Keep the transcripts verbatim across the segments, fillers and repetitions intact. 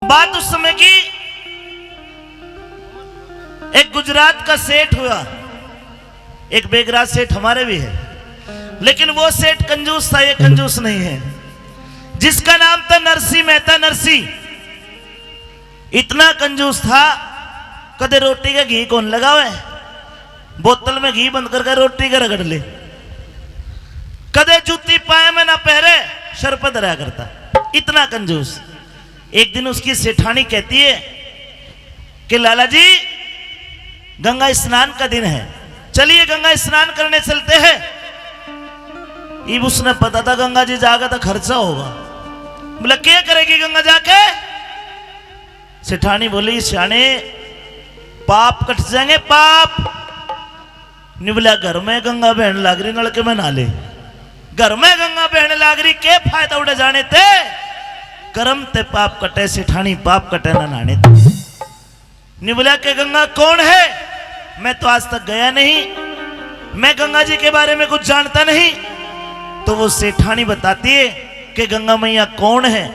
बात उस समय की, एक गुजरात का सेठ हुआ, एक बेगराज सेठ हमारे भी है, लेकिन वो सेठ कंजूस था, ये कंजूस नहीं है, जिसका नाम था नरसी मेहता। नरसी इतना कंजूस था, कदे रोटी का घी कौन लगावे, बोतल में घी बंद करके रोटी का रगड़ ले, कदे जूती पाए में ना पहरे, सर पे धरा करता, इतना कंजूस। एक दिन उसकी सेठानी कहती है कि लाला जी, गंगा स्नान का दिन है, चलिए गंगा स्नान करने चलते हैं। इब उसने पता था गंगा जी जाके तो खर्चा होगा। बोला, क्या करेगी गंगा जाके? सेठानी बोली, सियाने, पाप कट जाएंगे, पाप। निबला घर में गंगा बहन लाग रही, नलके में नहा ले। घर में गंगा बहन लाग रही, के फायदा उड़े जाने ते? कर्म ते पाप कटे सेठानी, पाप कटे ना नहाने ते। निबला के गंगा कौन है? मैं तो आज तक गया नहीं, मैं गंगा जी के बारे में कुछ जानता नहीं। तो वो सेठानी बताती है कि गंगा मैया कौन है,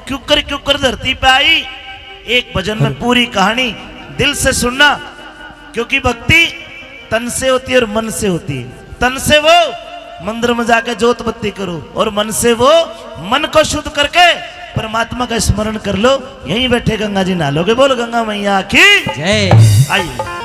क्यों कर, क्यों कर धरती पे आई। एक भजन में पूरी कहानी दिल से सुनना, क्योंकि भक्ति तन से होती है और मन से होती है। तन से वो मंदिर में जाके जोत बत्ती करो और मन से वो, मन को शुद्ध करके परमात्मा का स्मरण कर लो। यहीं बैठे गंगा जी नहा लोगे। बोल गंगा मैया की जय। आइए।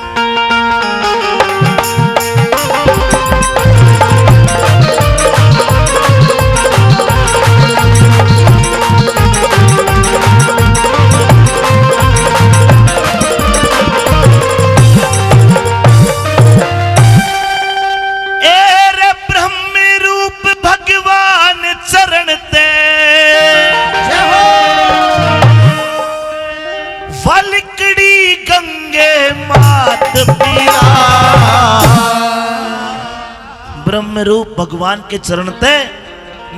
ए रे ब्रह्म रूप भगवान चरण ते, वलकड़ी गंगे मात पिया। ब्रह्म रूप भगवान के चरण ते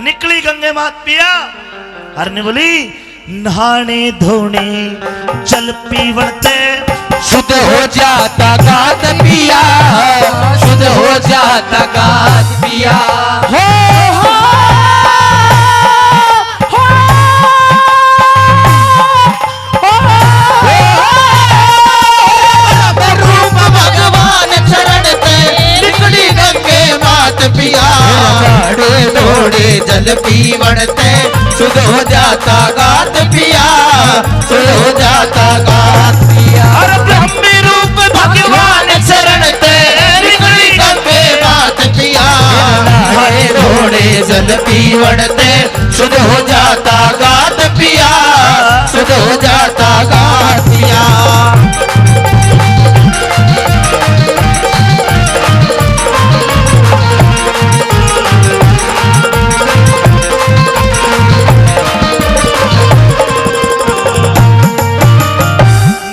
निकली गंगे मात पिया। हरने बोली, नहाने धोने जल पीवण ते शुद्ध हो जाता गात पिया, शुद्ध हो जाता गात पिया। हो, हो, हो, हो, हो। रूप भगवान चरण ते निकली गंगे मात पिया। नहाने धोने जल पीवण ते शुद्ध हो जाता गात पिया, शुद्ध हो जाता गात पिया। और ब्रह्म रूप भगवान चरण ते निकली गंगे मात पिया। नहाने धोने जल पीवण ते शुद्ध हो जाता गात पिया, शुद्ध हो जाता गात पिया।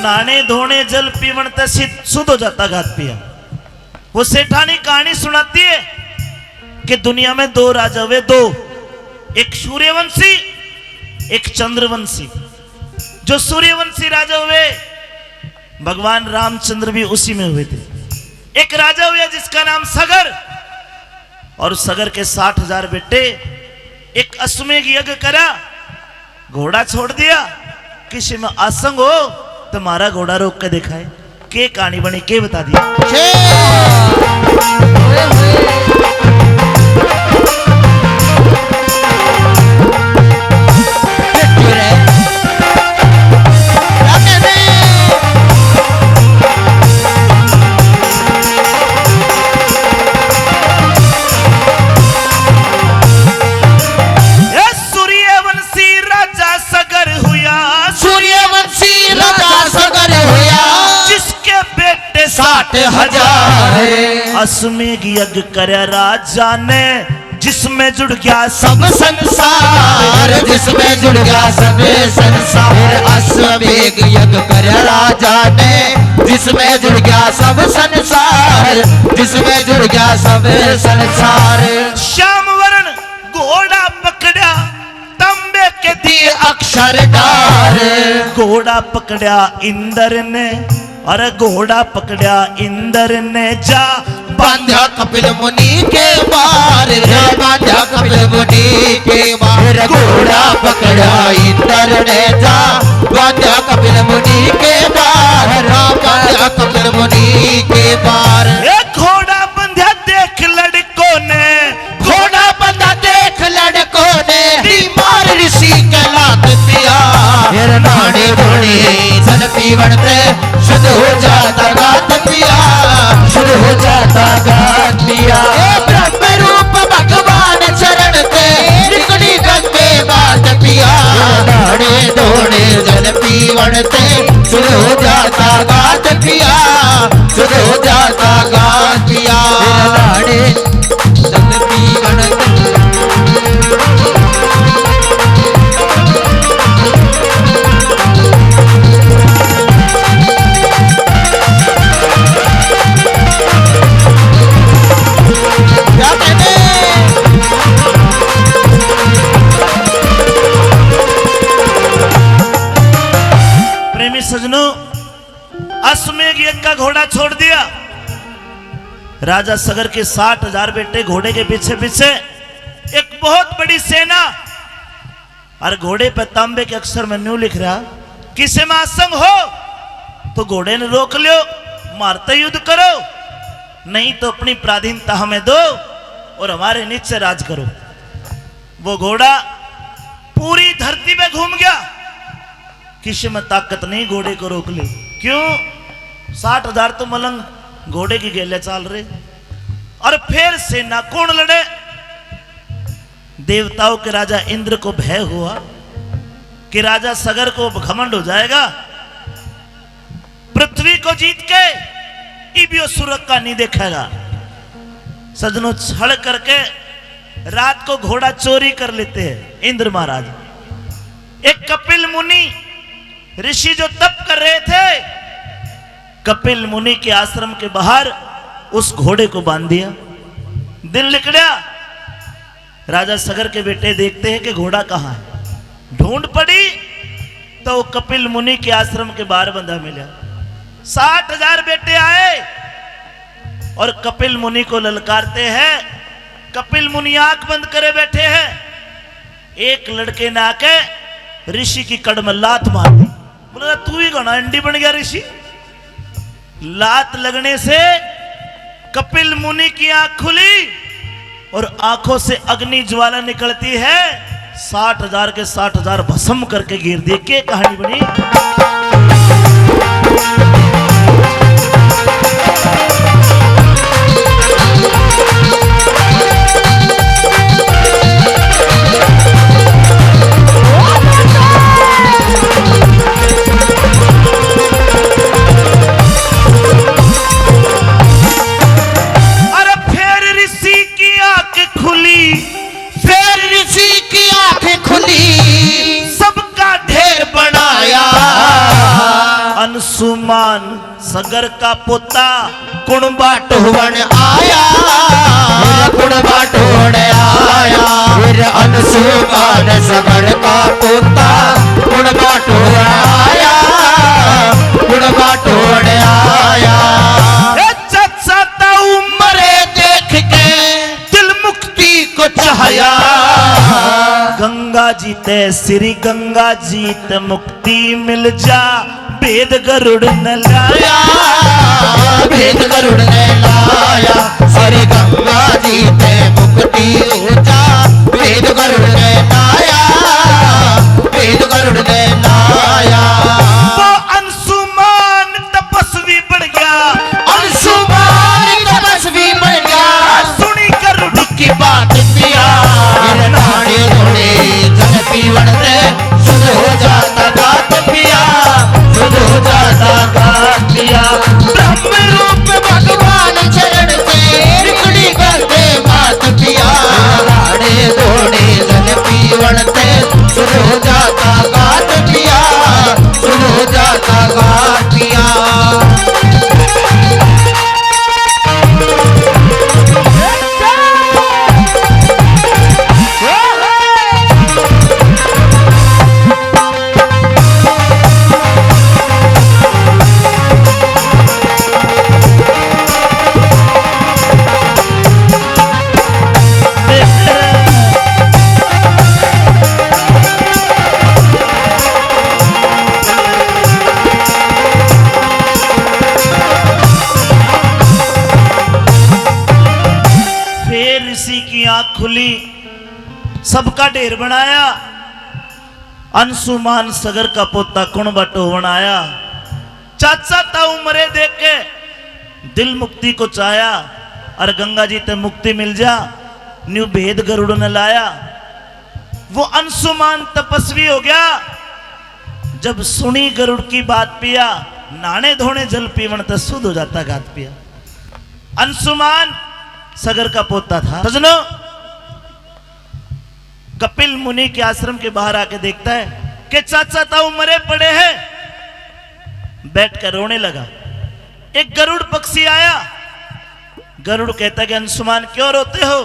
नहाने धोने जल पीवण ते सिद्ध, शुद्ध हो जाता गात पिया। वो सेठानी कहानी सुनाती है कि दुनिया में दो राजा हुए, दो, एक सूर्यवंशी, एक चंद्रवंशी। जो सूर्यवंशी राजा हुए, भगवान रामचंद्र भी उसी में हुए थे। एक राजा हुआ जिसका नाम सगर, और सगर के साठ हजार बेटे। एक अश्वमेघ यज्ञ करा, घोड़ा छोड़ दिया, किसी में आसंग हो तो म्हारा घोड़ा रोक के दिखाए। के कहानी बनी, के बता दिया। ए सूर्यवंशी राजा सगर हुआ, सूर्यवंशी राजा सगर हुआ, जिसके बेटे साठ हजार। अश्वमेघ यज्ञ करे राजा ने, जिसमें जुड़ गया सब संसार, जिसमें जुड़ गया सब संसार। अश्वमेघ यज्ञ करे राजा ने, जिसमें जुड़ गया सब संसार, जिसमें जुड़ गया सब संसार। श्याम वर्ण घोड़ा पकड़ा, तांबे के दिए अक्षर डार। घोड़ा पकड़ा इंद्र ने, अरे घोड़ा पकड़ा इंद्र ने, जा बांधा कपिल मुनि के बार रे, बांधा कपिल मुनि के बार। घोड़ा पकड़ा इंद्र ने, जा बांधा जल पीवण ते शुरू हो जाता गात पिया, शुरू हो जाता गात पिया। लाड़े जल पीवण ते। क्या कहते? प्रेमी सजनों, अश्वमेघ यज्ञ का घोड़ा छोड़ दिया। राजा सगर के साठ हजार बेटे घोड़े के पीछे पीछे, एक बहुत बड़ी सेना। और घोड़े पे तांबे के अक्षर में न्यू लिख रहा, किसी में आसंग हो तो घोड़े ने रोक लो, मारते युद्ध करो, नहीं तो अपनी पराधीनता हमें दो और हमारे नीचे राज करो। वो घोड़ा पूरी धरती पे घूम गया, किसी में ताकत नहीं घोड़े को रोक ले। क्यों? साठ हजार तो मलंग घोड़े की गेले चाल रहे। और फिर सेना कौन लड़े? देवताओं के राजा इंद्र को भय हुआ कि राजा सगर को घमंड हो जाएगा, पृथ्वी को जीत के इबियो सुरग का नहीं देखेगा। सजनों, छल करके रात को घोड़ा चोरी कर लेते हैं इंद्र महाराज। एक कपिल मुनि ऋषि जो तप कर रहे थे, कपिल मुनि के आश्रम के बाहर उस घोड़े को बांध दिया। दिन लिकड़या, राजा सगर के बेटे देखते हैं कि घोड़ा कहाँ है। ढूंढ पड़ी तो वो कपिल मुनि के आश्रम के बाहर बंधा मिला। साठ हजार बेटे आए और कपिल मुनि को ललकारते हैं। कपिल मुनि आंख बंद करे बैठे हैं। एक लड़के ने आके ऋषि की कड़ में लात मार दी। बोला, "तू ही घना अंडी बन गया ऋषि।" लात लगने से कपिल मुनि की आंख खुली और आंखों से अग्नि ज्वाला निकलती है। साठ हजार के साठ हजार भस्म करके गिर दिए। के कहानी बनी? अरे फिर ऋषि की आंख खुली, फिर ऋषि की आंख खुली, सबका ढेर बनाया। अंशुमान सगर का पोता कुण बाटोवण आया, कुण बाटोवण आया। फिर अंशुमान सगर का पोता कुण बाटोवण आया, कुण बाटोवण आया। ए चाचा, ताऊ मरे देख के दिल मुक्ति को चाहया। गंगा जी ते, श्री गंगा जी ते मुक्ति मिल जा, भेद गरुड़ ने लाया। भेद गरुड़ ने लाया, श्री गंगा जी ते मुक्ति हो जा। भेद गरुड़ ने लाया, भेद गरुड़ ने लाया। वो अंशुमान तपस्वी बन गया। अंशुमान तपस्वी बन गया। सुनी गरुड़ की बात पिया। फिर नाड़े धोड़े जल पीवण ते शुद्ध हो जाता गात पिया, शुद्ध हो जाता गात पिया। ब्रह्म रूप भगवान चरण से निकली गंगे मात पिया। नाड़े धोड़े जल पीवण ते शुद्ध हो जाता गात पिया, शुद्ध हो जाता गात पिया। फिर ऋषि की आंख खुली, सबका ढेर बनाया। अंशुमान सगर का पोता कुण बाटोवण आया। चाचा ताऊ मरे देख के दिल मुक्ति को चाया, और गंगा जी ते मुक्ति मिल जा, न्यू भेद गरुड़ ने लाया। वो अंशुमान तपस्वी हो गया। जब सुनी गरुड़ की बात पिया, नहाने धोने जल पीवन ते शुद्ध हो जाता गात पिया। अंशुमान सगर का पोता था। सजनो, कपिल मुनि के आश्रम के बाहर आके देखता है कि चाचा ताऊ मरे पड़े हैं, बैठकर रोने लगा। एक गरुड़ पक्षी आया, गरुड़ कहता कि अंशुमान, क्यों रोते हो?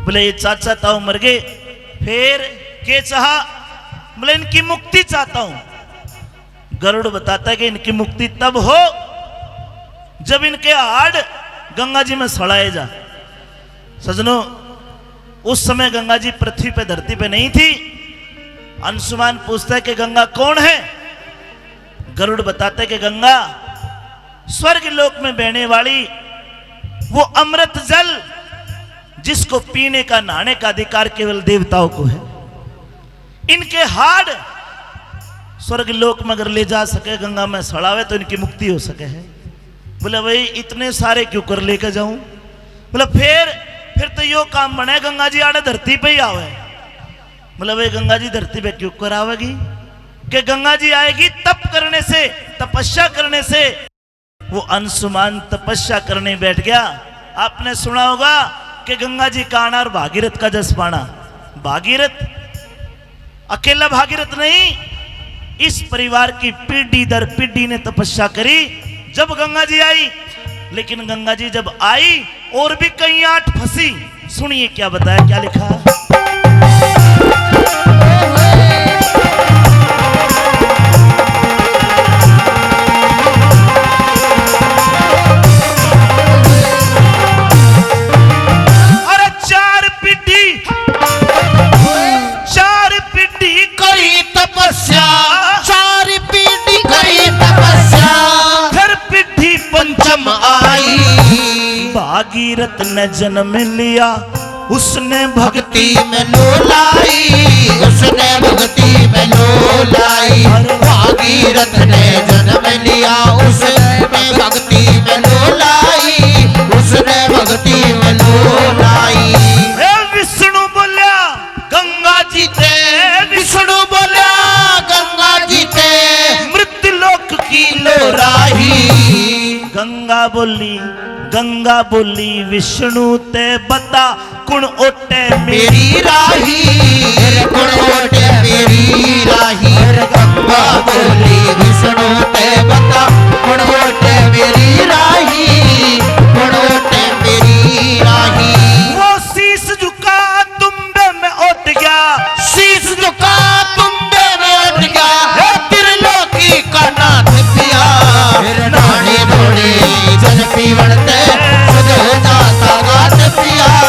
बोले, ये चाचा ताऊ मर गए। फिर के चाहा? बोले, इनकी मुक्ति चाहता हूं। गरुड़ बताता है कि इनकी मुक्ति तब हो जब इनके हाड़ गंगा जी में सड़ाए जा। सजनों, उस समय गंगा जी पृथ्वी पे, धरती पे नहीं थी। अंशुमान पूछता है कि गंगा कौन है? गरुड़ बताता है कि गंगा स्वर्ग लोक में बहने वाली वो अमृत जल, जिसको पीने का, नहाने का अधिकार केवल देवताओं को है। इनके हाड़ स्वर्ग लोक में अगर ले जा सके, गंगा में सड़ावे, तो इनकी मुक्ति हो सके है। बोले, भाई, इतने सारे क्यों कर लेके जाऊं? बोले, फिर फिर तो यो काम बने, गंगा जी आड़े धरती पे ही आवे। बोले, भाई, गंगा जी धरती पे क्यों कर आवेगी? कि गंगा जी आएगी तप करने से, तपस्या करने से। वो अंशुमान तपस्या करने बैठ गया। आपने सुना होगा कि गंगा जी का आना और भागीरथ का जस पाना। भागीरथ अकेला भागीरथ नहीं, इस परिवार की पीढ़ी दर पीढ़ी ने तपस्या करी, जब गंगा जी आई। लेकिन गंगा जी जब आई, और भी कई आठ फंसी। सुनिए क्या बताया, क्या लिखा। अरे चार पीढ़ी, चार पीढ़ी करी तपस्या, चार पीढ़ी करी तपस्या, फिर पीढ़ी पंचम आई। भागीरथ ने जन्म लिया, उसने भक्ति में लो लाई, उसने भक्ति में लो लाई। भागीरथ ने जन्म लिया, उसने भक्ति में लो लाई, उसने भक्ति में लो लाई। हे विष्णु बोल्या, गंगा जी ते। विष्णु बोल्या, गंगा जी ते। मृत्यु लोक की लो राही। गंगा बोली, गंगा बोली विष्णु ते, बता कुण ओटे मेरी राही। कुण ओटे मेरी राही। गंगा बोली विष्णु ते, बता कुण ओटे मेरी राही, कुण ओटे मेरी राही। वो शीश झुका तुम्बे में उठ गया। शीश झुका तुम्बे में उठ गया। हे त्रिलोकी का नाथ पिया। फिर नहाने धोने जल पीवण ते, शुद्ध हो जाता गात पिया,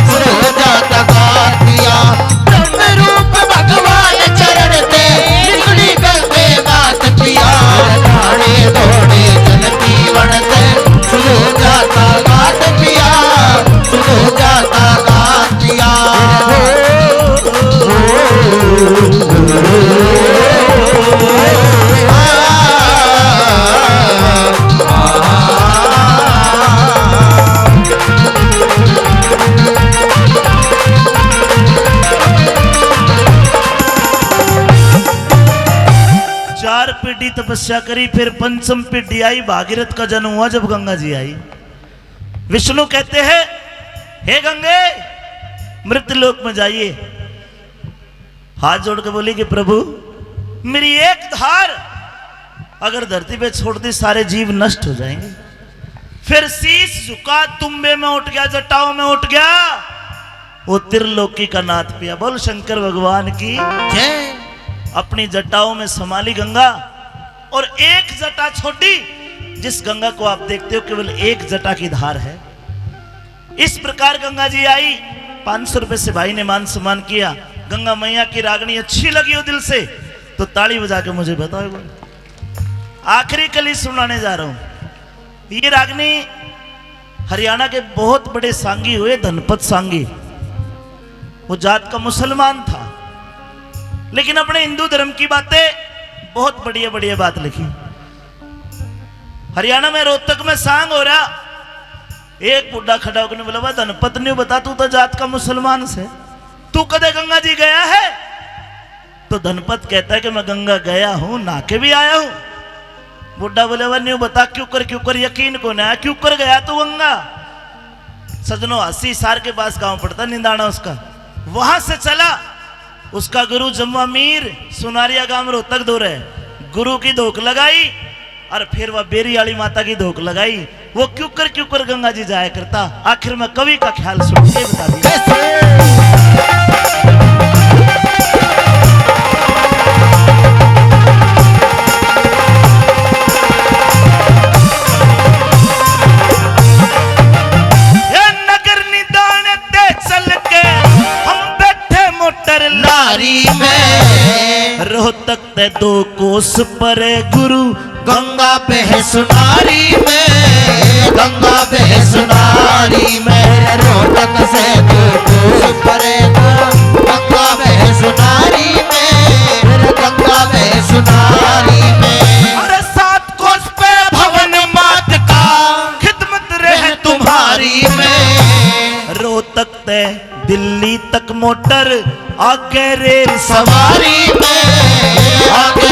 शुद्ध हो जाता गात पिया। ब्रह्म रूप भगवान चरण ते, निकली गंगे गात पिया। नहाने धोने जल पीवण ते, शुद्ध हो जाता गात पिया, शुद्ध हो जाता गात पिया। चार पीढ़ी तपस्या करी, फिर पंचम पीढ़ी आई, भागीरथ का जन्म हुआ जब गंगा जी आई। विष्णु कहते हैं, हे गंगे, मृत्यु लोक में जाइए। हाथ जोड़ के बोली कि प्रभु, मेरी एक धार अगर धरती पे छोड़ दी, सारे जीव नष्ट हो जाएंगे। फिर शीश झुका, तुम्बे में उठ गया, जटाओं में उठ गया, वो त्रिलोकी का नाथ पिया। बोल शंकर भगवान की जय। अपनी जटाओं में समा ली गंगा, और एक जटा छोड़ी, जिस गंगा को आप देखते हो केवल एक जटा की धार है। इस प्रकार गंगा जी आई, पाँच सौ रुपए से भाई ने मान सम्मान किया। गंगा मैया की रागनी अच्छी लगी हो दिल से तो ताली बजा के मुझे बताओ। आखिरी कली सुनाने जा रहा हूं। ये रागनी हरियाणा के बहुत बड़े सांगी हुए, धनपत सांगी। वो जात का मुसलमान था, लेकिन अपने हिंदू धर्म की बातें, बहुत बढ़िया बढ़िया बात लिखी। हरियाणा में रोहतक में सांग हो रहा, एक बुढ़ा खड़ा होकर बोला, "वाह धनपत, न्यू बता, तू तो जात का मुसलमान से, तू कदे गंगा जी गया है?" तो धनपत कहता है कि मैं गंगा गया हूं, नहा के भी आया हूं। बुड्ढा बोले, वह न्यू बता, क्यों कर, क्यों कर, यकीन को ना, क्यों कर गया तू गंगा? सजनो, अस्सी सार के पास गांव पड़ता निंदाना उसका, वहां से चला। उसका गुरु जम्मा मीर, सुनारिया गांव रोहतक दो रहे, गुरु की धोक लगाई। और फिर वह बेरी वाली माता की धोक लगाई। वो क्यों कर, क्यों कर गंगा जी जाया करता। आखिर में कवि का ख्याल सुन के बता दिया। कैसे? ये नगर निदान ते चल के हम बैठे मोटर लारी में। रोहतक ते दो कोस परे गुरु गंगा बहे सुनारी में, गंगा बहे सुनारी में। रोहतक से दो कोस परे गुरु गंगा बहे सुनारी में, गंगा बहे सुनारी में। अरे सात कोस पे भवन मात का, खिदमत रहे तुम्हारी में। रोहतक ते दिल्ली तक मोटर, आगे रेल सवारी में, आगे